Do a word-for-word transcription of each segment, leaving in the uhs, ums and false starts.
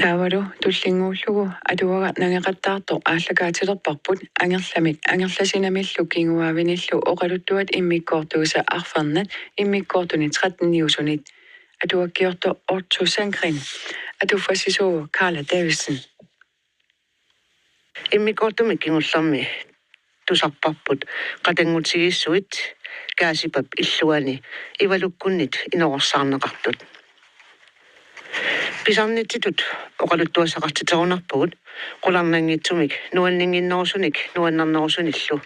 Taavalu tullinnguullugu atuagaq nangeqattaartoq aallakaatilerparput Angerlamik Angerlasinamillu kinguaavinillu oqaluttuat immikkoortuisa arfernat immikkoortunit tretteniusunit. Atuakkiortoq Otto Sandgreen. Atuffassisuuvoq Karla Davidsen. Immikkoortumi kingullermi tusarparput qatanngutigiissuit Kaasipap illuani Ivalukkunnit inororsaarneqartut. Pisarnitsitut oqaluttuassaqartiterunarpugut qularnanngitsumik nuanninnginnerusunik nuannarnerusunillu,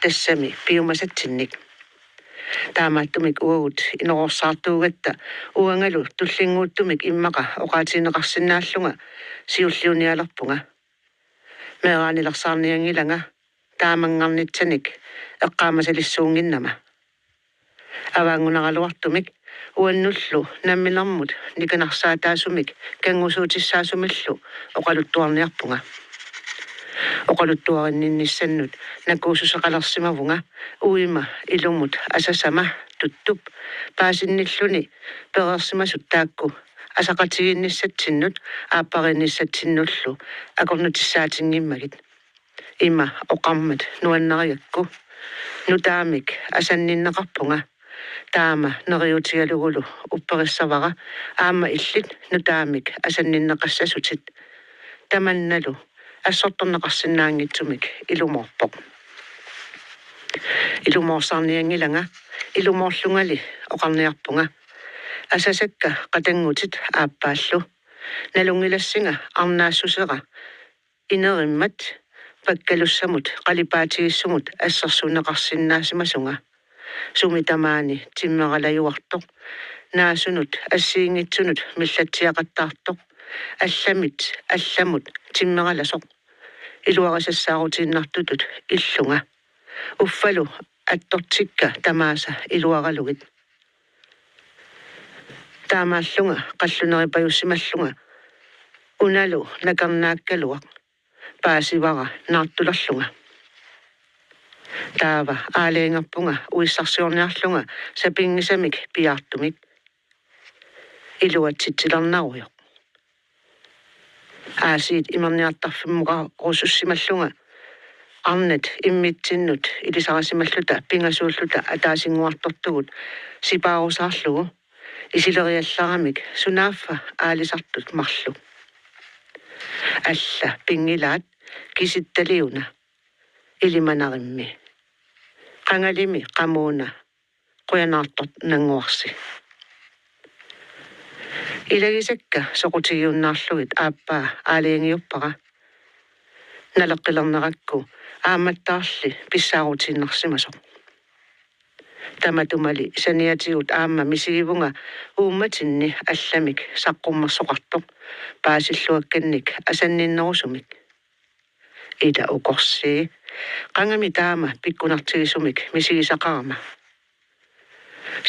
tassami piumasatsinnik. Taamaattumik uagut inororsaartuugatta uangalu tullinnguuttumik immaqa oqaatigineqarsinnaallunga siulliunialerpunga. Meeraanilersaarnianngilanga taamanngarnitsanik eqqaamasalissuunnginnama. Avaanngunaraluartumik uannullu namminermut nikanarsaataasumik kanngusuutissaasumillu oqaluttuarniarpunga. Oqaluttuarinninnissannut nakuussuseqalersimavunga uima ilumut asasama Tuttup paasinnilluni pereersimasut taakku asaqatigiinnissatsinnut aappariinnissatsinnullu akornutissaatinngimmagu. Ima oqarmat nuannarigakku. Nutaamik asanninneqarpunga. Taama neriuutigalugulu upperissavara aamma illit nutaamik asanninneqassasutit. Tamannalu assortorneqarsinnaanngitsumik ilumoorpoq. Ilumoorsaarnianngilanga, ilumoorlungali oqarniarpunga. Asasakka qatanngutit aappaallu. Nalunngilassinga arnaassusera inerimmat pakkalussamut qalipaatigissummut assersuunneqarsinnaasimasunga. Sumi tamaani timmeralajuartoq, naasunut assigiinngitsunut millatsiaqattaartoq, allamit allamut timmeralasoq. Iluarisassaarutiinnartutut illunga. Uffalu attortikka tamaasa iluaralugit. Taamaallunga qalluneripajussimallunga unalu nakernaakkaluaq paasivara naartulerlunga. Taava aalajangerpunga uissarsiorniarlunga sapinngisamik piaartumik. Iluatsitsilernarujoq. Aasiit imerniartarfimmukarusussimallunga arnat immitsinnut ilisarisimalluta pingasuulluta ataasinnguartortugut sipaarusaarlugu isileriallaramik sunaaffa aalisartut marluk. Alla pinngilaat kisittaliuna ilimanarimmi. Qangalimi qamuuna qujanaartornannguarsi. Ilagisakka soqutigiunnaarlugit aappaa aalajangiuppara. Naleqqilernerakku aammattaarli pissaarutiinnarsimasoq. Tamatumali saniatigut aamma misigivunga uummatinni allamik saqqummersoqartoq paasilluakkannik asanninnerusumik. Ila ukorsii, qangami taama pikkunartigisumik misigisaqarama.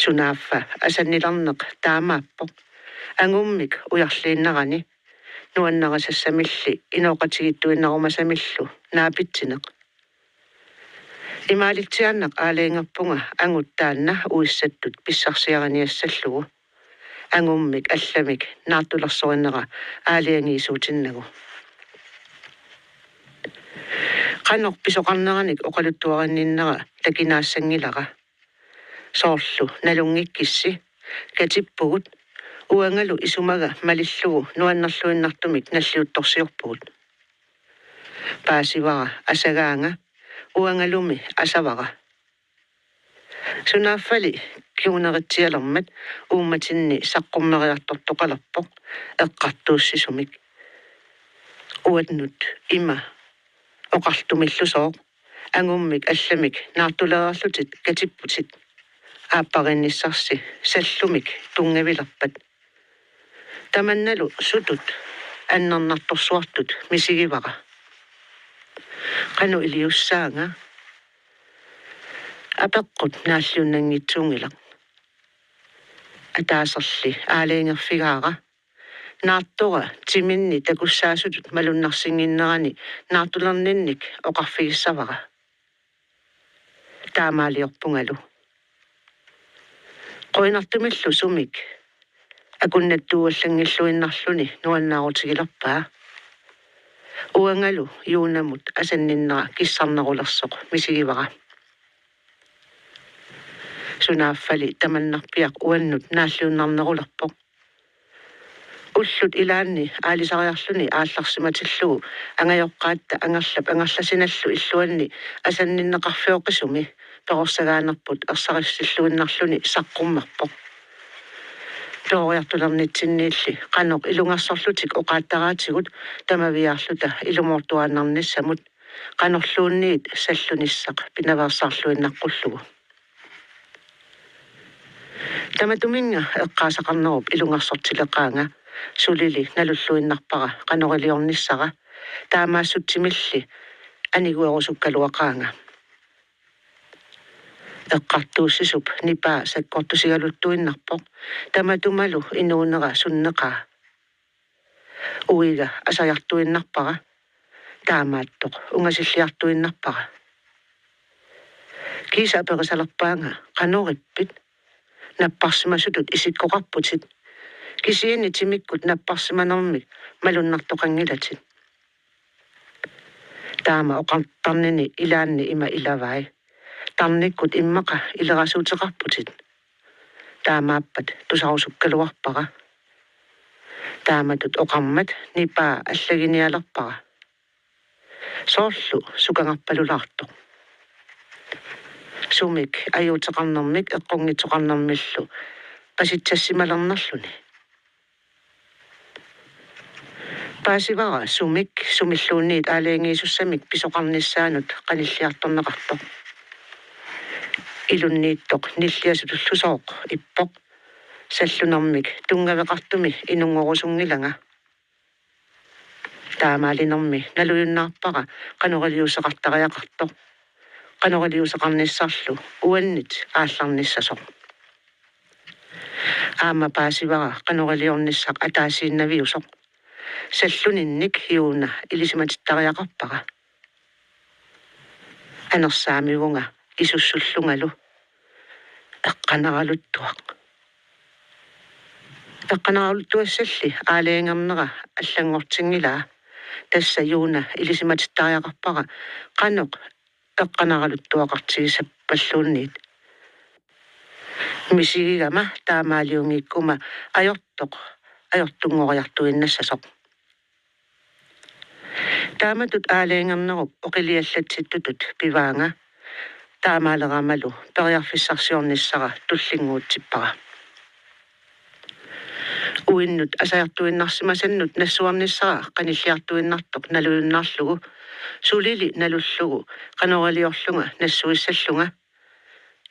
Sunaaffa asannilerneq taamaappoq. Angummik ujarliinnarani nuannarisassamilli inooqatigiittuinnarumasamillu naapitsineq. Imaalitsiaannaq aalajangerpunga angut taanna uissattut pissarsiariniassallugu. Angummik allamik naartulersorinera aalajangiisuutinnagu. Qanoq pisoqarneranik oqaluttuarinninnera takinaassanngilaq. Soorlu nalunngikkissi, katippugut, uangalu isumaga malillugu nuannerluinnartumik nalliuttorsiorpugut. Paasivara asagaanga, uangalumi asavara. Sunaaffali kinguneritsialermat uummatinni saqqummeriartortoqalerpoq eqqartuussisumik. Uannut ima oqartumillusooq angummik allamik naartulereerlutit katipputit. Aappariinnissarsi sallumik tunngavilerpat. Tamannalu sutut annernartorsuartut misigivara. Qanoq iliussaanga? Apeqqut naalliunnanngitsuunngilaq. Ataaserli aalajangerfigaara. Naartora timinni takussaasutut malunnarsinnginnerani naartulerninnik oqarfigissavara. Taamaaliorpungalu. Qujanartumillu sumik Akunnattuuallanngilluinnarluni nuannaarutigilerpaa. Uangalu Juunamut asanninnera kissarnerulersoq misigivara. Sunaaffali tamannarpiaq uannut naalliunnarnerulerpoq. Ullut ilaanni aalisariarluni aallarsimatillugu angajoqqaatta Angerlap Angerlasinallu illuanni asanninneqarfioqisumi perorsagaanerput ersarissilluinnarluni saqqummerpoq. Peroriartulernitsinniilli qanoq ilungersorlutik oqaattaraatigut tamaviaarluta ilumoortuaannarnissamut, qanorluunniit sallunissaq pinaveersaarluinnaqqullugu. Tamatuminnga eqqaasaqarnerup ilungersortileqaanga, sulili nalulluinnarpara qanoriliornissara, taamaassutsimilli aniguerusukkaluaqaanga. Eqqartuussisup nipaa sakkortusigaluttuinnarpoq, tamatumalu inuunera sunneqaa. Uiga asajartuinnarpara, taamaattoq ungasilliartuinnarpara. Kiisa aperisalerpaanga: Qanorippit? Napparsimasutut isikkoqarputit, kisianni timikkut napparsimanermik malunnartoqanngilatit. Taama oqartarnini ilaanni ima ilavai: Tarnikkut immaqa ilerasuuteqarputit. Taamaappat tusarusukkaluarpara. Taamatut oqarmat nipaa allaginialerpara, soorlu sukangarpalulaartoq. Sumik ajuuteqarnermik eqqunngitsoqarnermillu pasitsassimalernerluni. Paasivara sumik sumilluunniit aalajangiisussamik pisoqarnissaanut qanilliartorneqartoq. Ilunniittoq nilliasutullusooq ippoq, sallunermik tunngaveqartumi inunngorusunngilanga. Taamaalinermi nalujunnaarpara qanoriliuseqartariaqartoq, qanoriliuseqarnissarlu uannit aallarnissasoq. Aamma paasivara qanoriliornissaq ataasiinnaviusoq. Salluninnik Juuna ilisimatittariaqarpara. Anersaamivunga isussullungalu: Eqqaneraluttuaq. Eqqaneraluttuassalli aalajangernera allanngortinngilaa. Tassa Juuna ilisimatittariaqarpara qanoq eqqaneraluttuaqartigissappalluunniit. Misigigama taamaaliunngikkuma ajortoq ajortunngoriartuinnassasoq. Taamatut aalajangernerup oqiliallatsittutut pivaanga, taamaaleramalu periarfissarsiornissara tullinnguutsippara. Uinnut asajartuinnarsimasannut nassuarnissara qanilliartuinnartoq nalujunnaarlugu, sulili nalullugu qanoriliorlunga nassuissallunga.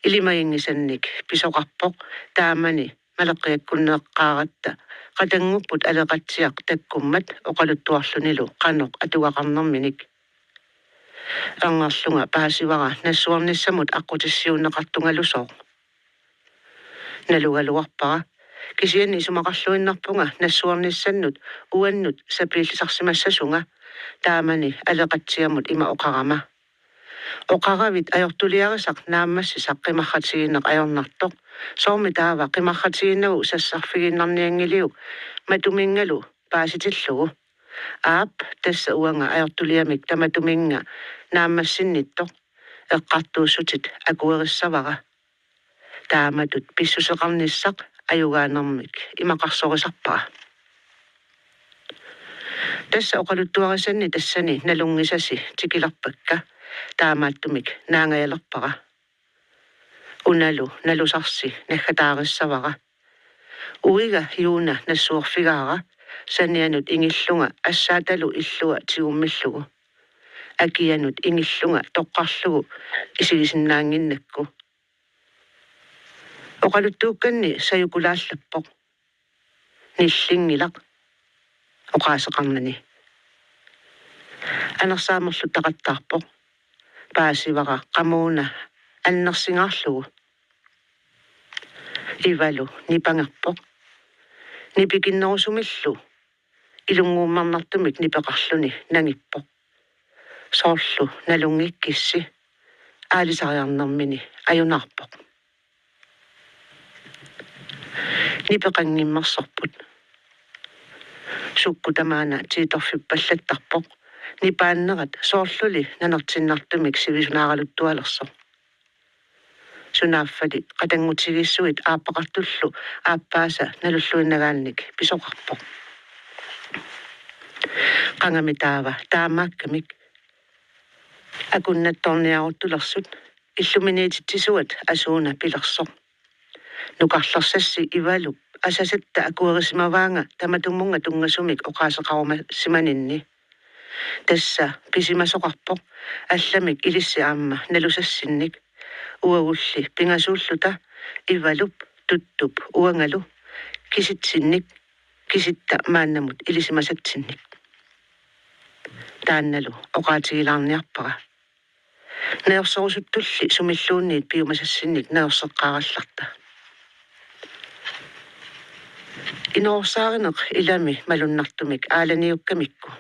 Ilimaginngisannik pisoqarpoq taamani maleqqiakkunneqqaaratta qatanngupput aleqatsiaq takkummat oqaluttuarlunilu qanoq atugaqarnerminik. Angerlunga paasivara nassuarnissamut aqqutissiuunneqartungalusooq. Nalugaluarpara, kisianni isumaqarluinnarpunga nassuarnissannut uannut sapiillisarsimassasunga, taamani aleqatsiamut ima oqarama: Oqaravit ajortuliarisaq naammassisaq qimarratigineq ajornartoq. Soormi taava qimarratiginagu sassarfigiinnarnianngiliuk matuminngalu paasitillugu? Aap, tassa uanga ajortuliamik tamatuminnga naammassinnittoq, eqqartuussutit akuerissavara. Taamatut pissuseqarnissaq ajugaanermik imaqarsorisarpara. Tassa oqaluttuarisanni tassani nalunngisasi tikilerpakka, taamaattumik naangajalerpara. Unalu nalusarsi naggataarissavara. Uiga Juuna nassuerfigaara sanianut ingillunga assaatalu illua tigummillugu. Akianut ingillunga toqqarlugu isigisinnaannginnakku. Oqaluttuukkanni sajukulaallappoq. Nillinngilaq oqaaseqarnani. Anersaamerluttaqattaarpoq. Paasivara qamuuna annersingaarlugu. Ivalu nipangerpoq. Nipikinnerusumillu ilunnguummarnartumik nipeqarluni nangippoq. Soorlu nalunngikkissi, aalisariarnermini ajunaarpoq. Nipeqanngimmersorput. Sukkut tamaana tiitorfippallattarpoq. Nipaannerat soorluli nanertinnartumik sivisunaaraluttualersoq. Sunaaffali qatanngutigiissuit aappaqartullu aappaasa nalulluinnagaannik pisoqarpoq. Qangami taava taamaakkamik akunnattorniaruttulersut illuminiititsisuat asuuna pilersoq. Nukarlersassi Ivalup asasatta akuerisimavaanga tamatumunnga tunngasumik oqaaseqarumasimaninni. Tassa pisimasoqarpoq allamik ilissi aamma nalusassinnik. Uagulli pingasuulluta Ivalup Tuttup uangalu kisitsinnik, kisitta maannamut ilisimasatsinnik. Taannalu oqaatigilaarniarpara. Najorsoorusuttulli sumilluunniit piumasassinnik najorsseqqaarallarta. Inoorsaarineq ilami malunnartumik aalaniukkamikku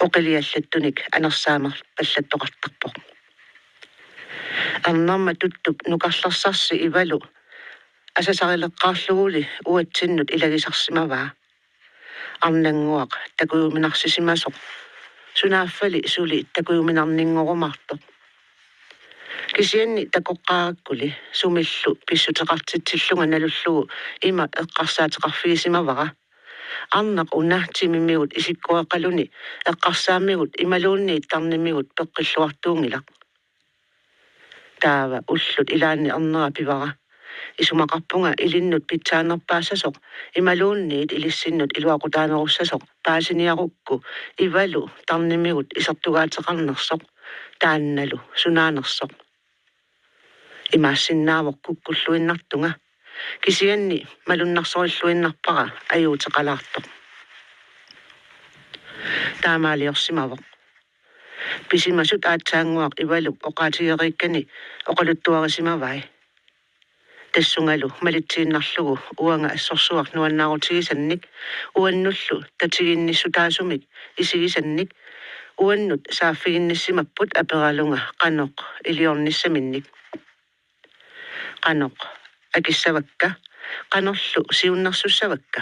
oqiliallattunik anersaamerpallattoqartarpoq. Ernerma Tuttup nukarlersarsi Ivalu asasarileqqaarluguli uatsinnut ilagisarsimavaa. Arnannguaq takujuminarsisimasoq. Sunaaffali suli takujuminarninngorumaartoq. Kisianni takoqqaarakkuli sumillu pissuteqartitsillunga nalullugu ima eqqarsaateqarfigisimavara: Arnaq una timimigut isikkoqaluni eqqarsaamigut imaluunniit tarnimigut peqqilluartuunngilaq. Taava ullut ilaanni ernera pivara: Isumaqarpunga ilinnut pitsaanerpaassasoq imaluunniit ilissinnut iluaqutaanerussasoq paasiniarukku Ivalu tarnimigut isertugaateqarnersoq, taannalu sunaanersoq. Imaassinnaavoq kukkulluinnartunga, kisianni malunnarsorilluinnarpara ajuuteqalaartoq. Taamaaliorsimavoq. Pisimasut aatsaannguaq Ivalup oqaatigeriikkani oqaluttuarisimavai. Tassungalu malitsiinnarlugu uanga assorsuaq nuannaarutigisannik, uannullu tatiginnissutaasumik isigisannik, uannut saaffiginnissimapput aperalunga qanoq iliornissaminnik. Qanoq akissavakka, qanorlu siunnersussavakka.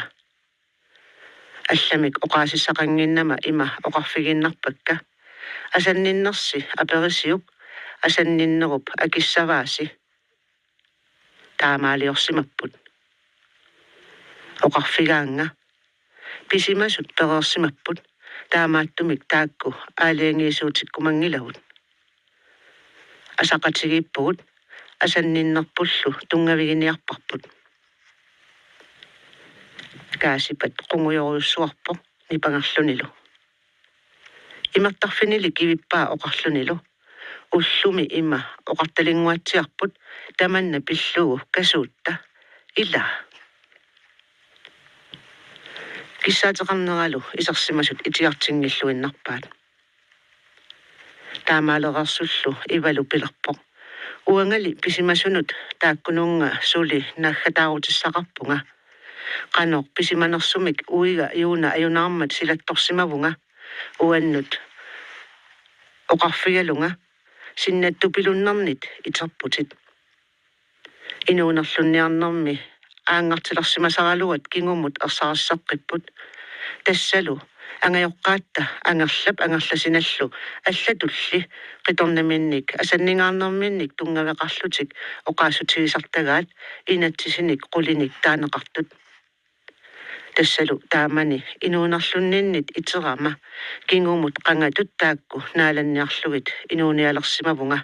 Allamik oqaasissaqannginnama ima oqarfigiinnarpakka: Asanninnersi aperisiuk, asanninnerup akissavaasi. Taamaaliorsimapput. Oqarfigaannga: Pisimasut pereersimapput, taamaattumik taakku aalajangiisuutikkumanngilagut. Asaqatigiippugut, asanninnerpullu tunngaviginiarparput. Kaasipat qungujorujussuarpoq nipangerlunilu. Imertarfinili kivippaa oqarlunilu: Ullumi ima oqartalinnguatsiarput tamanna pillugu kasuutta. Ila. Kissaateqarneralu isersimasut itigartinngilluinnarpaat. Taamaalereersullu Ivalu pilerpoq: Uangali pisimasunut taakkununnga suli naggataarutissaqarpunga. Qanoq pisimanersumik uiga Juuna ajunaarmat silattorsimavunga, uannut oqarfigalunga: Sinnattupilunnermit iterputit. Inuunerlunniarnermi aanngartilersimasaraluat kingumut ersarisseqqipput. Tassalu angajoqqaatta Angerlap Angerlasinallu allatulli qitornaminnik asanningaarnerminnik tunngaveqarlutik oqaassutigisartagaat inatsisinik qulinik taaneqartut. Tassalu taamani inuunerlunninnit iterama kingumut qangatut taakku naalanniarlugit inuunialersimavunga.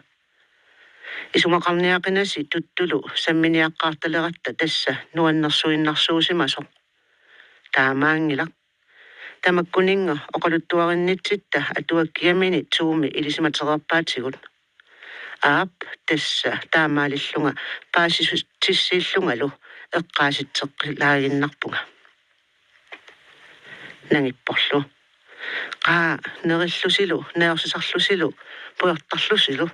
Isumaqarniaqinasi Tuttulu samminiaqqaartaleratta tassa nuannersuinnarsuusimasoq. Taamaanngilaq. Tamakkuninnga oqaluttuarinnitsitta atuakkiamini Tuumi ilisimatereerpaatigut. Aap, tassa taamaalillunga paasissutissiillungalu eqqaasitseqqilaaginnarpunga. Nangipporlu. Qaa, nerillusilu, najorsisarlusilu, pujortarlusilu.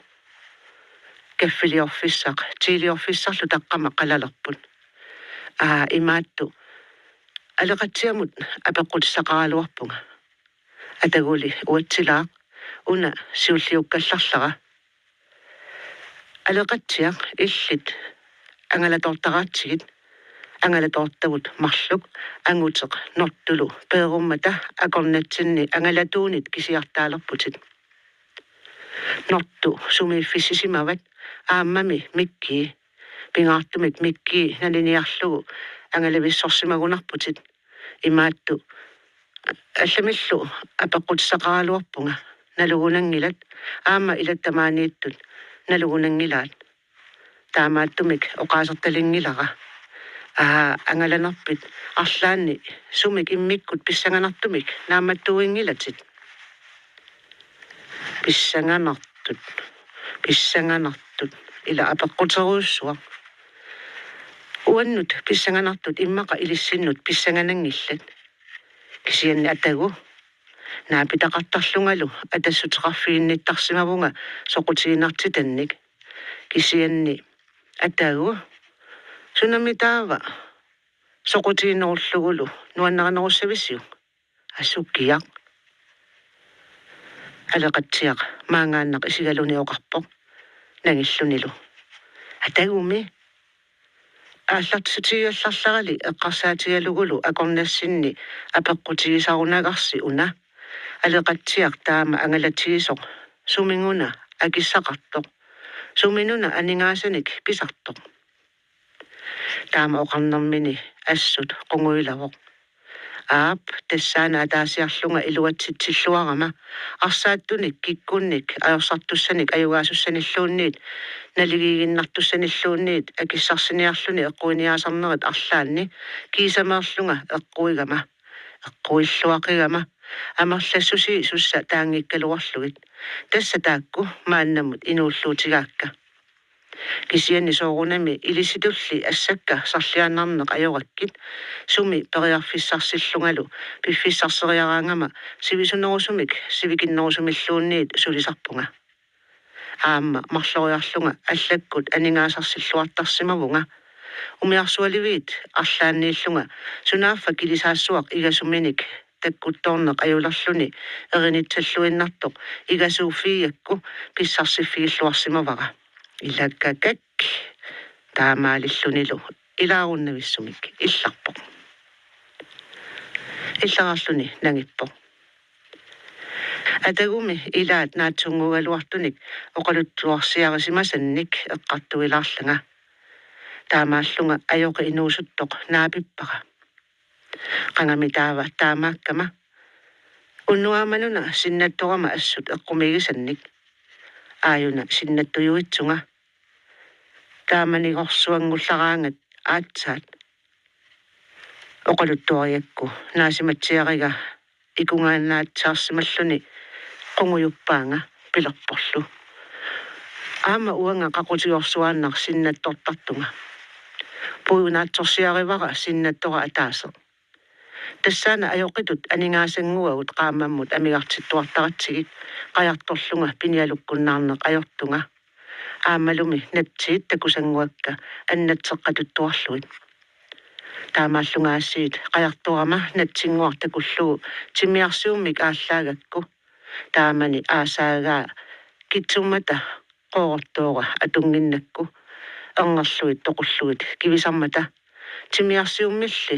Kaffiliorfissaq, tiiliorfissarlu taqqama qalalerput. Aa, imaattu. Aleqatsiamut apeqqutissaqaraluarpunga. Ataguli uatsilaaq, una siulliukkallarlara. Aleqatsiaq, illit angalatortaraatsigit, Angalatoortavut marluk anguteq Nortulu peerummata akornatsinni angalatuunit kisiartaalerputit. Nortu sumiiffissisimavat aammami Mikkii. Pingaartumik Mikkii naniniarlugu angalavissorsimagunarputit. Imaattoq allamillu apeqqutissaqaraluarpunga: Nalugunanngilat? Aamma ilattamaaniittut nalugunanngilaat? Taamaattumik oqaasertalinngilara: Aa, angalanerpit arlaanni sumik immikkut pissanganartumik naammattuunngilatit? Pissanganartut, pissanganartut, ila apeqquterujussuaq. Uannut pissanganartut immaqa ilissinnut pissangananngillat. Kisianni atagu, naapitaqartarlungalu atassuteqarfiginnittarsimavunga soqutiginartitannik. Kisianni atagu, sunami taava soqutiginerullugulu nuannarinerussavisiuk? Asukiaq. Aleqatsiaq maangaannaq isigaluni oqarpoq nangillunilu: Atagumi. Aallartitsitigigallarlarali eqqarsaatigalugulu akornassinni apeqqutigisarunagarsi una. Aleqatsiaq taama angalatigisoq suminuna akissaqartoq, suminuna aningaasanik pisartoq? Taama oqarnermini assut qungujulavoq: Aap, tassaana ataasiarlunga iluatsitsilluarama arsaattunik kikkunnik ajorsartussanik ajugaasussanilluunniit naligiiginnartussanilluunniit akissarsiniarluni eqquiniaasarnerit arlaanni kiisameerlunga eqquigama, eqquilluaqigama, amerlassusii sussa taanngikkaluarlugit. Tassa taakku maannamut inuulluutigaakka. Kisianni soorunami ilisitulli assakka sarliaannarneq ajorakkit, sumi periarfissarsillungalu piffissarseriaraangama sivisunerusumik sivikinnerusumilluunniit sulisarpunga. Aamma marloriarlunga allakkut aningaasarsilluartarsimavunga. Umiarsualiviit arlaanniillunga sunaaffa kilisaassuaq igasuminik takkuttoorneq ajulerluni erinitsalluinnartoq igasuuffigigakku pissarsiffigiilluarsimavara. Ilakkakak, taamaalillunilu ilaarunnavissumik illarpoq. Illararluni nangippoq: Atagumi ilaat naatsunnguugaluartunik oqaluttuarsiarisimasannik eqqartuilaarlanga. Taamaallunga ajoqi inuusuttoq naapippara. Qangami taava taamaakkama. Unnuaamanuna sinnattorama assut eqqumiigisannik. Aajuna sinnattujuitsunga. Taamanigorsuanngullaraangat aatsaat. Oqaluttuarigakku naasimatsiariga ikungaannaatsaarsimalluni qungujuppaanga pilerporlu: Aamma uanga qaqutigorsuaannaq sinnattortartunga. Puiunaatsorsiarivara sinnattora ataaseq. Tassaana ajoqitut aningaasannguagut qaammammut amigartittuartaratsigik qajartorlunga pinialukkunnaarneq ajortunga. Aammalumi natsiit takusannguakka annatseqqatuttuarlugit. Taamaallungaasiit qajartorama natsinnguaq takullugu timmiarsiummik aallaagakku. Taamani aasaagaa kitsummata qoorortoora atunnginnakku erngerlugit toqullugit kivisarmata timmiarsiummilli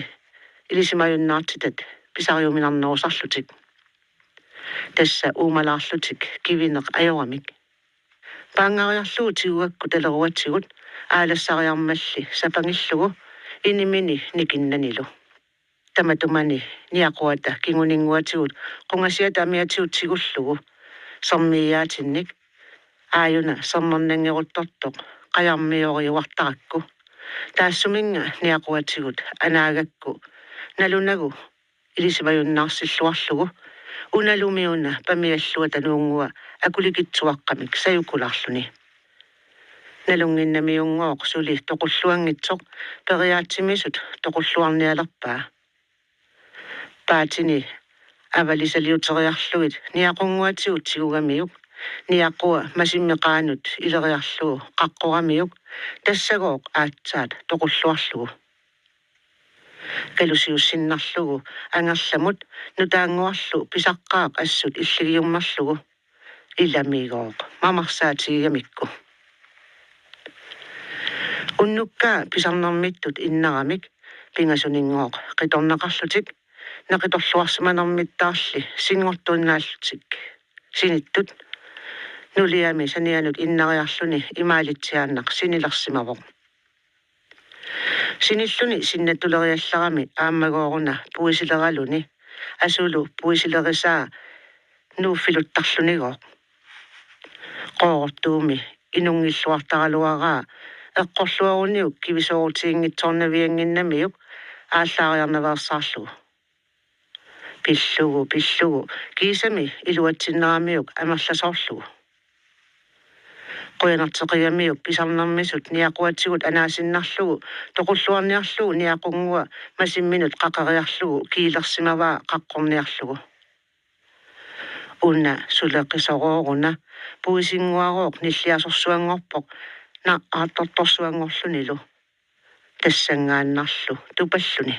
ilisimajunnaartitat pisariuminarnerusarlutik. Tassa uumalaarlutik kivineq ajoramik. Paangariarlugu tigugakku taleruatigut aalassariarmalli sapangillugu inimini nikinnanilu. Tamatumani niaquata kinguninnguatigut qungasiata amiatigut tigullugu sermiiaatinnik, aajuna sermernanngeruttortoq qajarmioriuartarakku. Taassuminnga niaquatigut anaagakku nalunagu ilisimajunnaarsilluarlugu unalumiuna pamialluata nuunngua akulikitsuaqqamik sajukulaarluni. Nalunnginnamiunngooq suli toqulluanngitsoq periaatsimisut toqulluarnialerpaa. Paatini avalisaliuteriarlugit niaqunnguatigut tigugamiuk, niaqua masimmeqaanut ileriarlugu qaqqoramiuk, tassagooq aatsaat toqulluarlugu. Kalusiussinnarlugu angerlamut nutaannguarlu pisaqqaaq assut illigiummerlugu. Ilamigooq mamarsaatigigamikkit. Unnukkaa pisarnermittut innaramik Pingasunngooq qitornaqarlutik, naqittorluarsimanermittaarli sinngortuinnaallutik sinittut, nuliami sanianut innariarluni imaalitsiaannaq sinilersimavoq. Sinilluni sinnattuleriallarami aammagooruna puisileraluni, asulu puisilerisaa nuuffiluttarlunigooq. Qoorortuumi inunngilluartaraluaraa eqqorluaruniuk kivisoorutiginngitsoornaviannginnamiuk aallaariarnaveersaarlugu. Pillugu, pillugu, kiisami iluatsinneramiuk amerlasoorlugu. Qujanarteqigamiuk pisarnermisut niaquatigut anaasinnarlugu, toqulluarniarlugu niaqunngua masimminut qaqeriarlugu kiilersimavaa qaqqorniarlugu. Una suleqisorooruna puisinnguarooq nilliasorsuanngorpoq, naartortorsuanngorlunilu. Tassanngaannarlu tupalluni.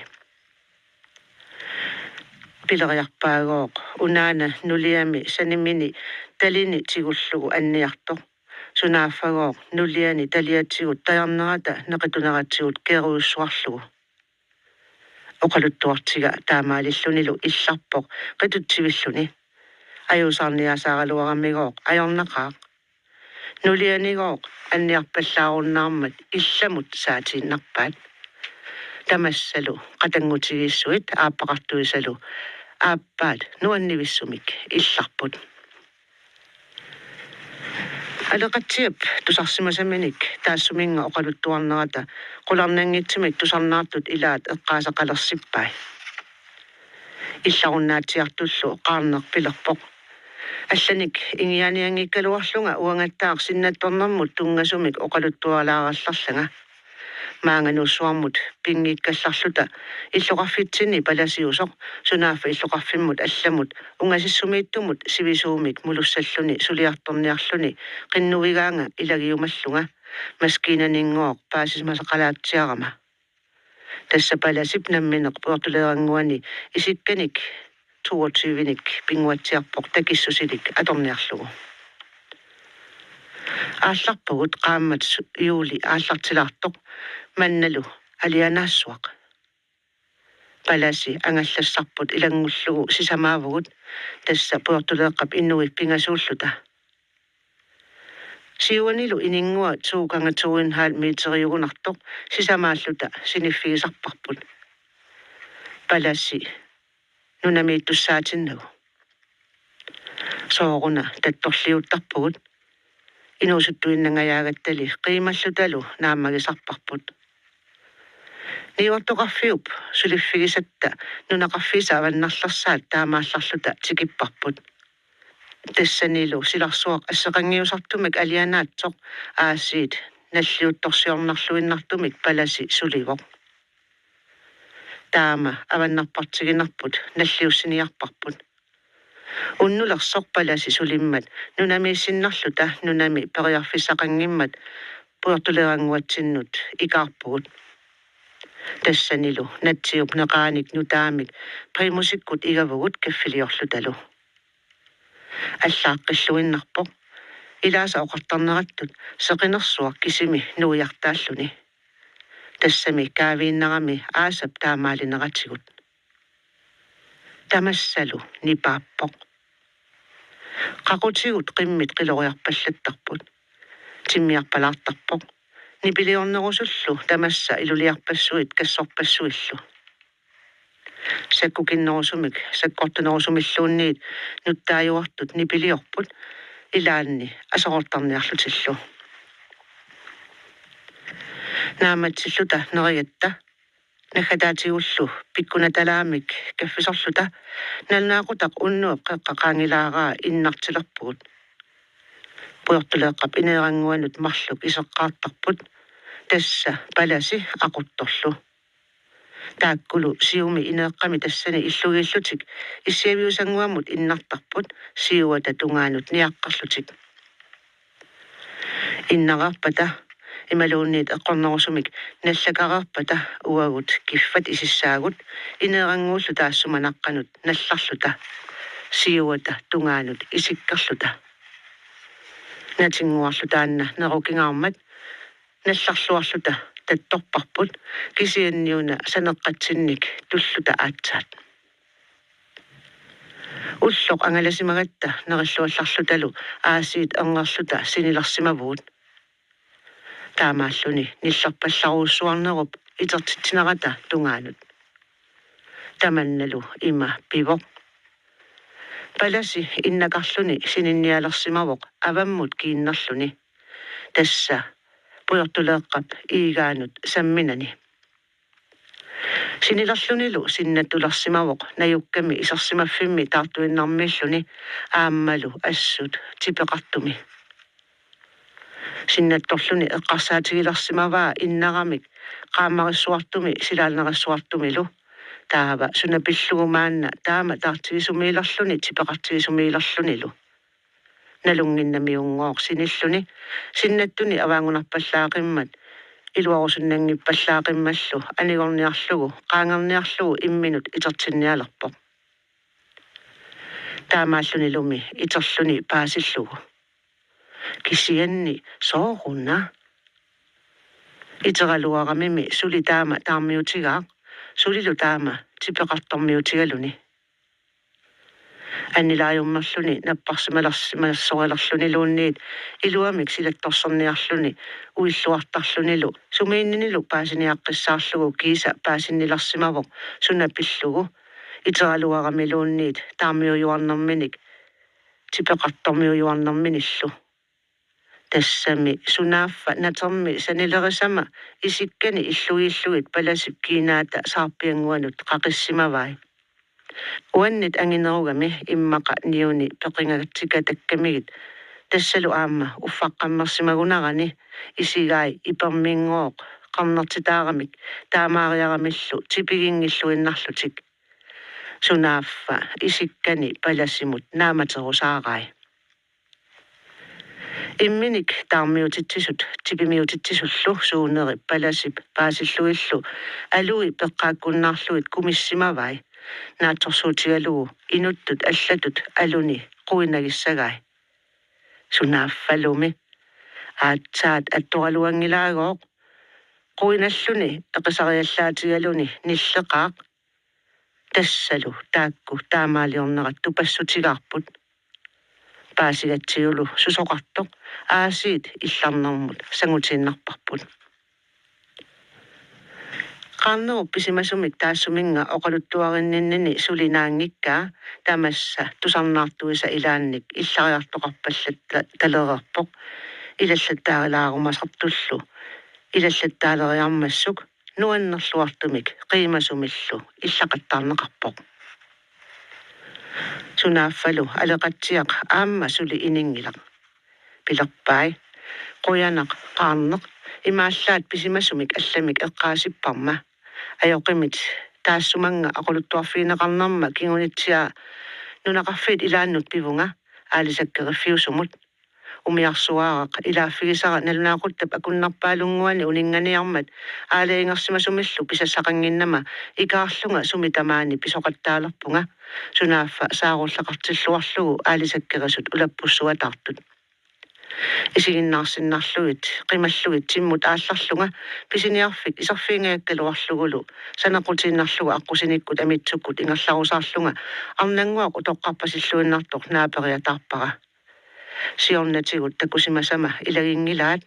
Pileriarpaagooq unaana nuliami sanimini talini tigullugu anniartoq. Sunaaffagooq nuliani taliatigut tajarnerata neqituneratsigut kerujussuarlugu. Oqaluttuartiga taamaalillunilu illarpoq qitutsivilluni. Ajuusaarniaasaaraluaramigooq ajornaqaaq. Nulianigooq anniarpallaarunnaarmat illamut saatiinnarpaat. Tamassalu qatanngutigiissuit aappaqartuisalu aappaat nuannivissumik illarput. Aleqatsiap tusarsimasaminik taassuminnga oqaluttuarnerata qularnanngitsumik tusarnaartut ilaat eqqaasaqalersippai. Illarunnaatsiartullu qaarneq pilerpoq: Allanik ingiaanianngikkaluarlunga uangattaaq sinnattornermut tunngasumik oqaluttualaarallarlanga. Maannganuussuarmut pinngikkallarluta illoqarfitsinni palasiusoq, sunaaffa illoqarfimmut allamut ungasissumiittumut sivisuumik mulussalluni suliartorniarluni qinnuigaanga ilagiumallunga maskiinaninngooq paasisimasaqalaatsiarama. Tassa palasip nammineq pujortuleerannguani isikkanik toogtyvenik pinnguatsiarpoq takissusilik atorniarlugu. Aallarpugut qaammat su-, juuli aallartilaartoq mannalu alianaassuaq. Palasi angallassarput ilanngullugu sisamaavugut, tassa pujortuleeqqap inui pingasuulluta. Siuanilu ininngua to gange to en halv meteriugunartoq sisamaalluta siniffigisarparput. Palasi nunamiittussaatinnagu. Sooruna tattorliuttarpugut, inuusuttuinnangajaagattali qiimallutalu naammagisarparput. Niuertoqarfiup suliffigisatta nunaqarfiisa avannarlersaat taamaallarluta tikipparput. Tassanilu silarsuaq asseqanngiusartumik alianaatsoq aasiit nalliuttorsiornarluinnartumik palasi sulivoq. Taama avannarpartiginarput nalliussiniarparput. Unnulersoq palasi sulimmat nunamiissinnarluta nunami periarfissaqanngimmat pujortuleerannguatsinnut ikaarpugut. Tassanilu natsiup neqaanik nutaamik primusikkut igavugut kaffiliorlutalu. Allaaqqilluinnarpoq ilaasa oqartarnerattut seqinersuaq kisimi nuiartaalluni. Tassami kaaviinnarami aasap taamaalineratigut. Tamassalu nipaappoq. Qaqutigut qimmit qiloriarpallattarput. Timmiarpalaartarpoq. Nipiliornerusullu tamassa iluliarpassuit kassorpassuillu. Sakkukinnerusumik sakkortunerusumilluunniit nuttaajuartut nipiliorput ilaanni aserortarniarlutillu. Naammatsilluta nerigatta naggataatigullu pikkunatalaamik kaffisorluta nalunaaqutaq unnuap qeqqa qaangilaaraa innartilerpugut. Pujortuleeqqap ineerannguanut marluk iseqqaartarput, tassa palasi aquttorlu. Taakkulu siumi ineeqqami tassani illugiillutik issiaviusannguamut innartarput siuata tungaanut niaqqerlutik. Innareerpata imaluunniit eqqornerusumik nallakareerpata uagut kiffat isissaagut ineerannguullu taassuma naqqanut nallarluta siuata tungaanut isikkerluta. Natinnguarlu taanna nerukingaarmat nallarluarluta tattorparput, kisianniuna saneqqatsinnik tulluta aatsaat. Ulloq angalasimagatta nerilluallarlutalu aasiit erngerluta sinilersimavugut. Taamaalluni nillerpallarujussuarnerup itertitsinerata tungaanut. Tamannalu ima pivoq. Palasi innakarluni sininnialersimavoq avammut kiinnerluni. Tassa pujortuleeqqap iigaanut samminani. Sinilerlunilu sinnattulersimavoq najukkami isersimaffimmi taartuinnarmiilluni aammalu assut tipeqartumi. Sinnattorluni eqqarsaatigilersimavaa innaramik qaammarissuartumi silaannarissuartumilu. Taava suna pillugu maanna taama taartigisumiilerluni tipeqartigisumiilerlunilu. Nalunnginnamiunngooq sinilluni sinnattuni avaanngunarpallaaqimmat iluarusunnanngippallaaqimallu anigorniarlugu qaangerniarlugu imminut itertinnialerpoq. Taamaallunilumi iterluni paasillugu. Kisianni sooruna? Iteraluaramimi suli taama taarmiutigaaq, sulilu taama tipeqartormiutigaluni. Annilaajummerluni napparsimalersimassorilerluniluunniit iluamik silattorserniarluni uilluartarlunilu sumiinninilu paasiniaqqissaarlugu kiisa paasinnilersimavoq suna pillugu iteraluaramiluunniit taarmiujuarnerminik tipeqartormiujuarnerminillu. Tassami sunaaffa natermi sanilerisama isikkani illugiillugit palasip kiinaata saarpiannguanut qaqissimavai. Uannit anginerugami immaqa niuni peqingatsigatakkamigit tassalu aamma uffaqqammersimagunarani isigai iperminngooq qernertitaaramik taamaariaramillu tipiginngilluinnarlutik. Sunaaffa isikkani palasimut naamaterusaarai. Imminik taarmiutitsisut tipimiutitsisullu suuneri palasip paasillugillu alui peqqaakkunnaarlugit kumissimavai naatsorsuutigalugu inuttut allatut aluni quinagissagai. Sunaaffalumi aatsaat attoraluanngilaagooq quinalluni eqisariallaatigaluni nilleqaaq. Tassalu taakku taamaaliornerat tupassutigaarput. Paasigatsiulu susoqartoq aasiit illarnermut sangutiinnarparput. Qaarnerup pisimasumik taassuminnga oqaluttuarinninnini suli naanngikkaa tamassa tusarnaartuisa ilaannik illariartoqarpallatta talereerpoq ilallattaarilaarumasartullu ilallattaaleriarmassuk nuannerluartumik qiimasumillu illaqattaarneqarpoq. Sunaaffalu aleqatsiaq aamma suli ininngilaq. Pilerpai: Qujanaq Qaarneq, imaallaat pisimasumik allamik eqqaasipparma. Ajoqimit taassumannga oqaluttuarfigineqarnerma kingunitsiaa nunaqarfiit ilaannut pivunga aalisakkeriffiusumut. Umiarsuaraq ilaaffigisara nalunaaquttap akunnerpaalunnguani uninnganiarmat aalajangersimasumillu pisassaqannginnama ikaarlunga sumi tamaani pisoqattaalerpunga, sunaaffa saarulleqartilluarlugu aalisakkerisut ulappussuataartut. Isiginnaarsinnarlugit qimallugit timmut aallarlunga pisiniarfik iserfigingajakkaluarlugulu saneqqutiinnarlugu aqqusinikkut amitsukkut ingerlarusaarlunga arnannguaq utoqqarpasilluinnartoq naaperiataarpara. Siornatigut takusimasama ilaginngilaat,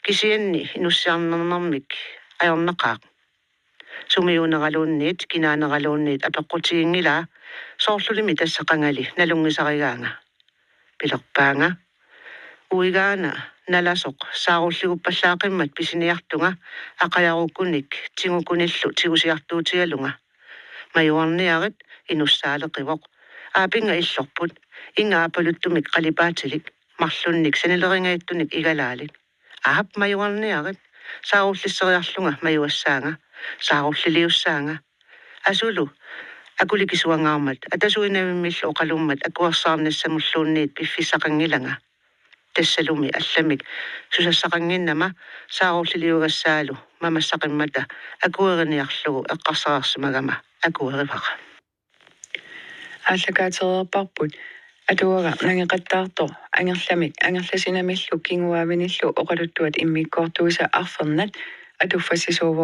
kisianni inussiarnernermik ajornaqaaq. Sumiuuneraluunniit kinaaneraluunniit apeqqutiginngilaa, soorlulimi tassa qangali nalunngisarigaanga. Pilerpaanga: Uigaana nalasoq saarulliguppallaaqimmat pisiniartunga aqajarukkunik tigukunillu tigusiartuutigalunga. Majuarniarit, inussaaleqivoq. Aapinnga illorput, inga aappaluttumik qalipaatilik, marlunnik sanileringaattunik igalaalik. Aap, majuarniarit, saarullisseriarlunga majuassaanga, saarulliliussaanga. Asulu akulikisuangaarmat atasuinavimmillu oqalummat akuersaarnissamulluunniit piffissaqanngilanga. Tassalumi allamik susassaqannginnama saarulliliugassaalu mamassaqimmata akueriniarlugu eqqarsareersimagama akuerivara. Aallakaatereerparput atuagaq nangeqattaartoq Angerlamik Angerlasinamillu kinguaavinillu oqaluttuat immikkoortuisa arfernat atuffassisuuvoq.